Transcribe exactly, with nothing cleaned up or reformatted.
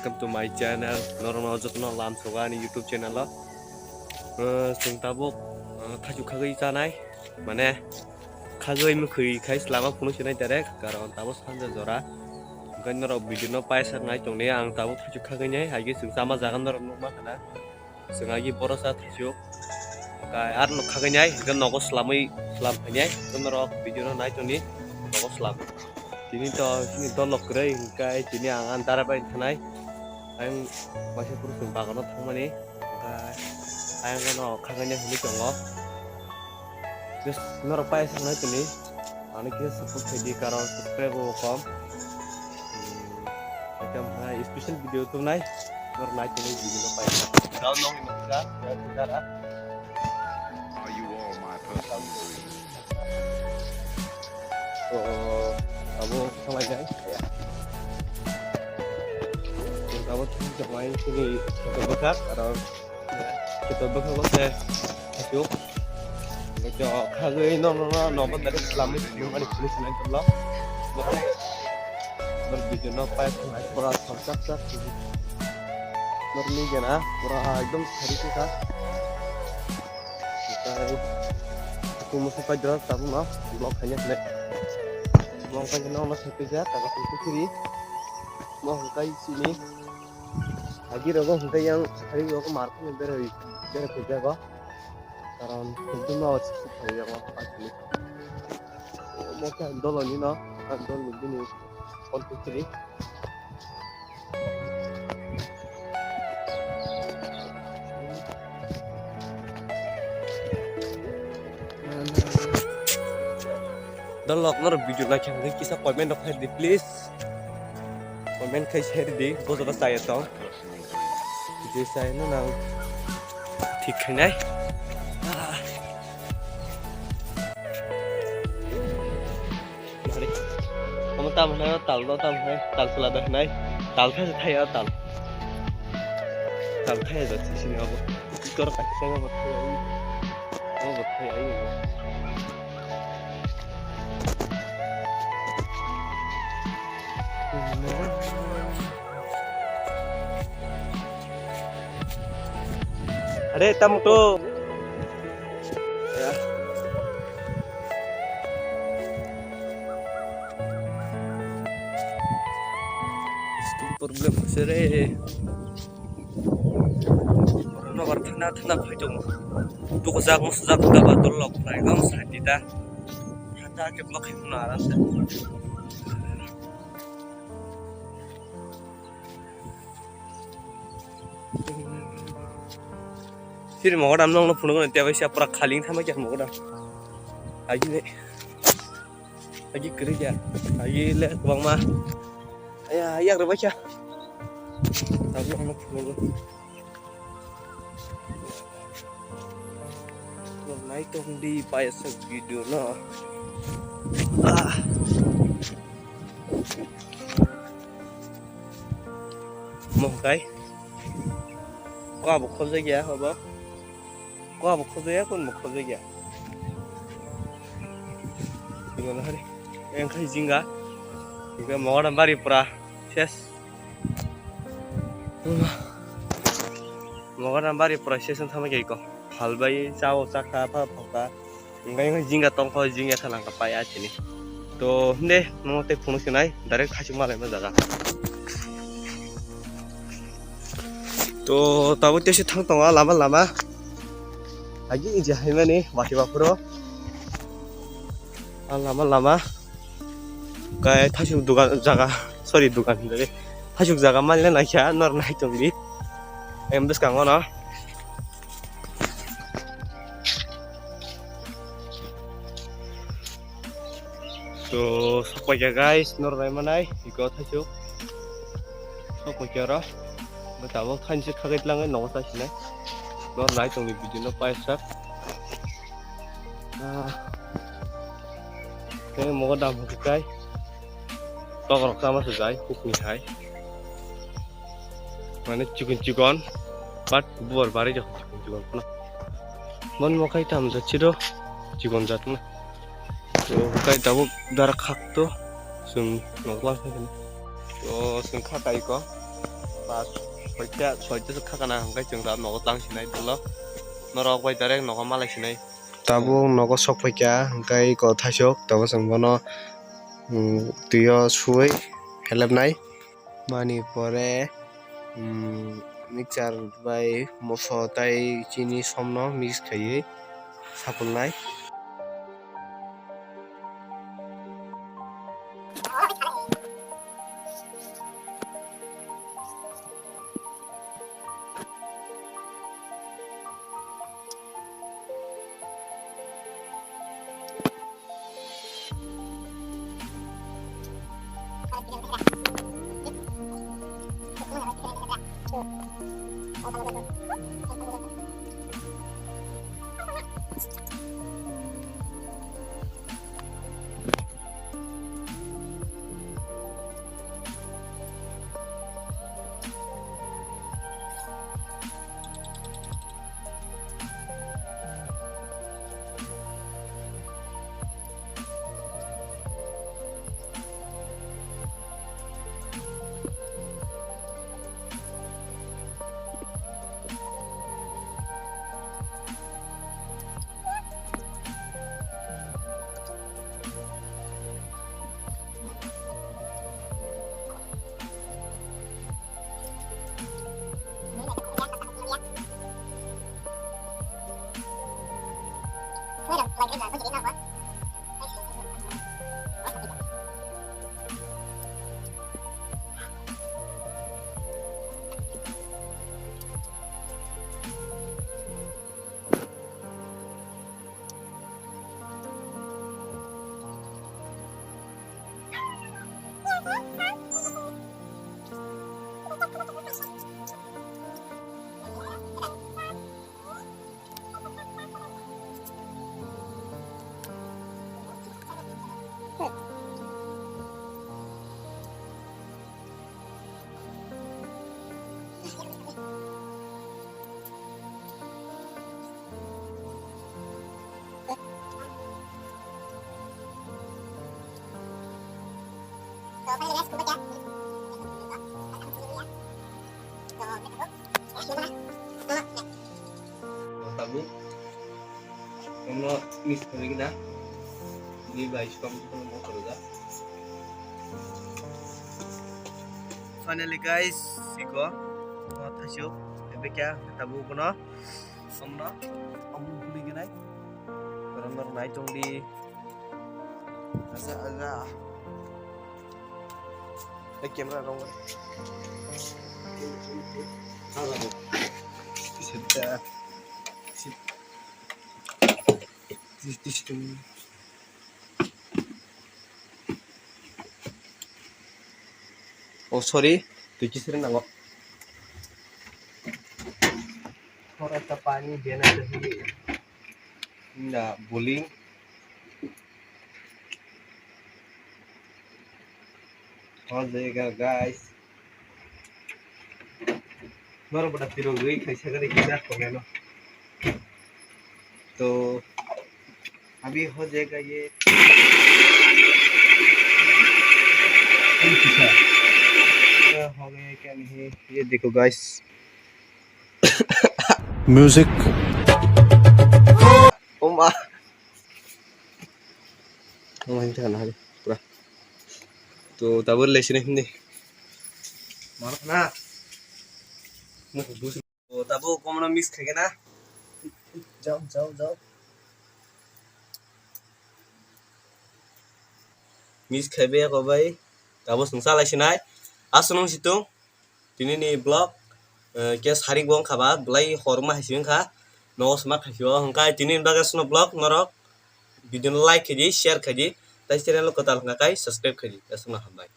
Welcome to my channel. Norokno jotono lam sogo ani YouTube channel o. Eh, chwng tabuk, eh, thaichuk khagwi chanai. Mane, khagwi mwkhwi khai swlama phunuk sinai direct. Karon tabuk sanja jora. Hwnkhe norok video no paisa nai tongni ang tabuk thaichuk khagwi nai. Haikhe chwng chama jaga norok nukma khana. Chwng agi borosa thaichuk. Hwnkhe ar nok khagwi nai, hwnkhe nogo swlamwi swlam phainai. Hwnkhe norok video no nai tongni nogo swlam. Tini to, tini to lok kwrwi hwnkhe tini ang ani dara bai thanai. Ang waisa phuru chwng bagano thangmani. Hwnkhe ayang no khagwi nai hwnwi tongo. Just norok paisa nai tongni. Ani kisa support khaidi, karon subscribe bo kom. Hmm, ekdam hai special video tubunai. Nor nai tini video no pai. Down nong ni masa, ya, ya, ya. Are you all my personal dreams? So, abo khalai jai. Ya. Abo thang jamai sini satu bekak, karon Kito bwkha bo se thaichuk. Kito khagwi no, no, no, nogo direct swlamwi phunukmani phunuk sinai tonglo. Nor video no pai thangnai pura thang chak chak. Nor ni gena pura ekdom sari kha. Tei kumu se pai dra tabuk no block khaina hwnwi. Block khaina no, no se pija taga pun kiri. Mo hwnkhe sini. Agi rogo hwnkhe yang sari rogo market ni berwi berwi khujago. Karon hwnkhe ma o sisi khajago actually. Mo khe dolo ni no, ang dol ni bini kon kukri. Dolok norok video naikha hwnkhe kisa comment rok khaidi please. Comment khai share di, bojoba chaya tong. Je chaya no nang thik khainai. Mari. Omo tam hwnai, o tal no tam hwnai, tal chwla da hwnai. Tal khe se thai o tal. Tal thai o jat sini obo. Kor kaisa obo thai o. Obo thai o. Are tam to. Ya. Problem sere. Nobar thana thana phai tongo. Tukujak musujak thana ba dol lok phai gam sa dita. Hata ke blok hai muna aram se. Siri mogodam nongno phunukno tiya bai sia pura khaling thama kya mogodam. Agi ne. Agi kwrwi kya. Agi le kwbangma. Aya, yak rwbaikha. Tabuk ang phunukgo. Nai tong di paisa video no. Ah. Mo kai. Ko abo khojak ya, abo. Ko abo khojak ya, kun bo khojak ya. Tinggal hari. Yang kai jingga. Jingga mogodam bari pura ses. Mogodam bari pura ses ang thama kai ko. Halbai chao chakha pha phoka. Hingkai hingkai jingga tongkho, jingga kha langkha pai a chini. To hinde mo tei phunuk sinai direct khachuk malai ma jaga. To tabuk tei se thang tongo lama lama. Agi je haimani bati baphuro. A lama lama. Kai thasuk dugan jaga, sorry, dugan hindari. Thasuk jaga malina naikha nor nai tongdi. Em bwskango no. To, sokpaikha guys, nor nai manai, iko thaichuk. Sokpaikha oro. Bo tabuk thanchi khagai tlangai nogo ta sinai. Nor nai tongni video no paisa. Ah. Khe mogo dam hwnkhe kai. Tok rok tama se jai, hukni hai. Mane chikon chikon, but bubar bari jokon chikon chikon phano. Mon mo khai tam jat chiro, chikon jat na. To kai tabuk dara khak to, sung nokla khai na. To sung kha kai ko. Soita, soita se khakana hwnkhe chwng da nogo tang sinai dolo. Norok bai direct nogo malai sinai. Tabuk nogo sok phaikha hwnkhe iko thaisok tabuk chwng bono, mm, twio suwi helepnai. Mani pore, mm, mixture bai moso tai chini somno mix khaiwi sapungnai. Tabuk. Kono miss kori gina. Ni bai som kono mo kori da. Finally guys, siko. Mo thasuk. Ebe kya? Tabuk kono. Somno. Om kuli gina. Kono nor nai tong di. Aja, aja. Eh, camera wrong way. Sita. Sita. Oh, sorry. Twi kisir nango. Thora ta pani dena chahiye. Na bowling. Oh, jega, guys. Norok bwta tirogwi khaisa gari kisa khogeno. To, abhi ho jayega ye. Kisa. Ho gaya kya nahi? Ye dekho, guys. Music. Oh ma. Ang lain thang na hari pura. To tabur lesson hindi. Mana na? To tabur kono miss khai na? Jao, jao, jao. Miss khai be ko bai. Tabur sung salai sinai. Asunung situng. Tini ni vlog, eh, khe sarik bo wngkha ba, belai hor wngma hai si wngkha, nogo sma khai si o, hwnkhe tini ni bagwi aswkno vlog norok video no like khaidi, share khaidi, tai channel o kwtal wngkha khai subscribe khaidi, aswkno hambai.